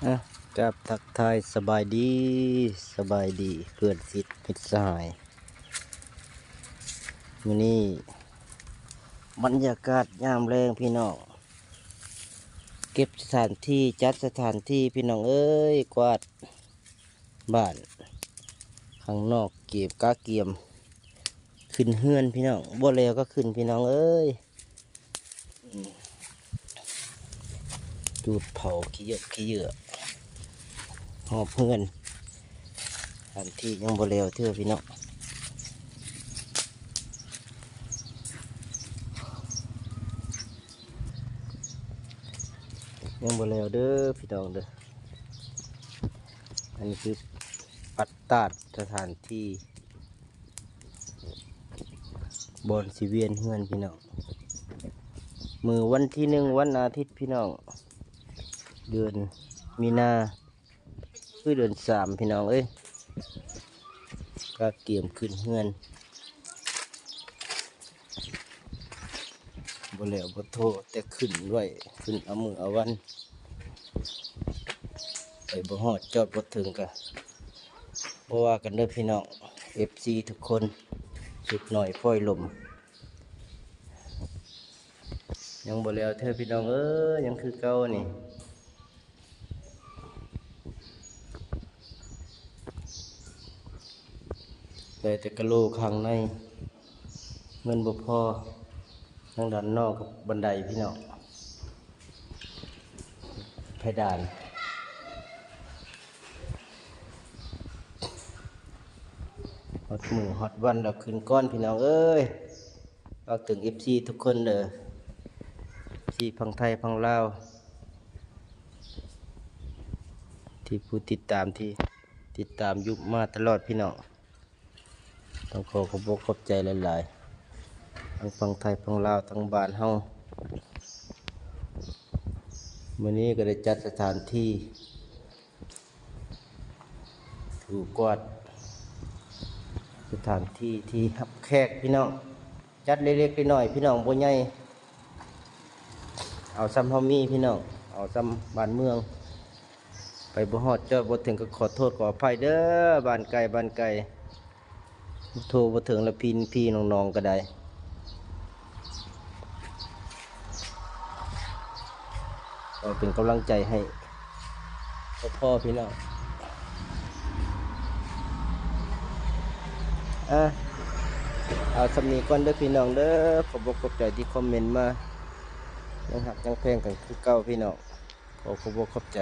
ອ່ະ ກາບທັກທາຍສະບາຍດີ ສະບາຍດີເພື່ອນມິດມິດສະຫາຍ. ມື້ນີ້ບັນຍາກາດຍາມແລງພີ່ນ້ອງ ເກັບສະຖານທີ່ ຈັດສະຖານທີ່ພີ່ນ້ອງເອີຍ ກວາດບ້ານຂ້າງນອກ ເກັບກະກຽມຂຶ້ນເຮືອນພີ່ນ້ອງ ບໍ່ແລ້ວກໍຂຶ້ນພີ່ນ້ອງເອີຍ. ຈູດເຜົາຂີ້ເຫຍື້ອຂີ້ເຫຍື້ອຮອບເຮືອນ ອັນທີ່ຍັງບໍ່ແລ້ວເທື່ອພີ່ນ້ອງ ຍັງບໍ່ແລ້ວເດີພີ່ນ້ອງເດີ. ອັນນີ້ຄືປັດຕາດສະຖານທີ່ ບ່ອນຊິວຽນເຮືອນພີ່ນ້ອງ ມື້ວັນທີໜຶ່ງ ວັນອາທິດພີ່ນ້ອງ ເດືອນມີນາ ຄືເດືອນສາມພີ່ນ້ອງເອີຍ ກະກຽມຂຶ້ນເຮືອນ ບໍ່ແລ້ວບໍ່ໂທ ແຕ່ຂຶ້ນໄວ້ ຂຶ້ນເອົາມື້ເອົາວັນ ໄປບໍ່ຮອດຈອດບໍ່ເຖິງກະບໍ່ວ່າກັນເດີພີ່ນ້ອງ ເອັຟຊີທຸກຄົນ ສຸກໜ້ອຍຟອຍລົມ ຍັງບໍ່ແລ້ວເທື່ອພີ່ນ້ອງເອີຍ ຍັງຄືເກົ່ານີ້ ໄດ້ແຕ່ກະໂຫຼຂ້າງໃນ ເງິນບໍ່ພໍ ທາງດ້ານນອກກັບບັນໄດພີ່ນ້ອງ ເພດານ ຮອດມື້ຮອດວັນແລ້ວຂຶ້ນກ່ອນພີ່ນ້ອງເອີຍ. ຝາກເຖິງເອັຟຊີທຸກຄົນເດີ ເອັຟຊີຝັ່ງໄທຝັ່ງລາວ ທີ່ຜູ້ຕິດຕາມ ທີ່ຕິດຕາມຢູ່ມາຕະຫຼອດພີ່ນ້ອງ ຕ້ອງຂໍຂອບອົກຂອບໃຈຫຼາຍໆ ທັງຝັ່ງໄທຝັ່ງລາວ ທັງບ້ານເຮົາ. ມື້ນີ້ກໍໄດ້ຈັດສະຖານທີ່ ຖືກວາດສະຖານທີ່ທີ່ຮັບແຂກພີ່ນ້ອງ ຈັດເລັກໆນ້ອຍໆ ພີ່ນ້ອງ ບໍ່ໃຫຍ່ ເອົາຊ່ຳເຮົາມີພີ່ນ້ອງ ເອົາຊ່ຳບ້ານເມືອງ ໄປບໍ່ຮອດຈອດບໍ່ເຖິງກໍຂໍໂທດຂໍອະໄພເດີ ບ້ານໄກ ບ້ານໄກ ໂທບໍ່ເຖິງລະພີ່ ພີ່ນ້ອງໆກໍໄດ້ ກໍເປັນກຳລັງໃຈໃຫ້ພໍ່ພີ່ນ້ອງ ອ່ະ ເອົາຊ່ຳນີ້ກ່ອນເດີພີ່ນ້ອງເດີ ຂອບອົກຂອບໃຈທີ່ຄອມເມັນມາ ຍັງຮັກຍັງແພງກັນຄືເກົ່າພີ່ນ້ອງ ຂໍຂອບອົກຂອບໃຈ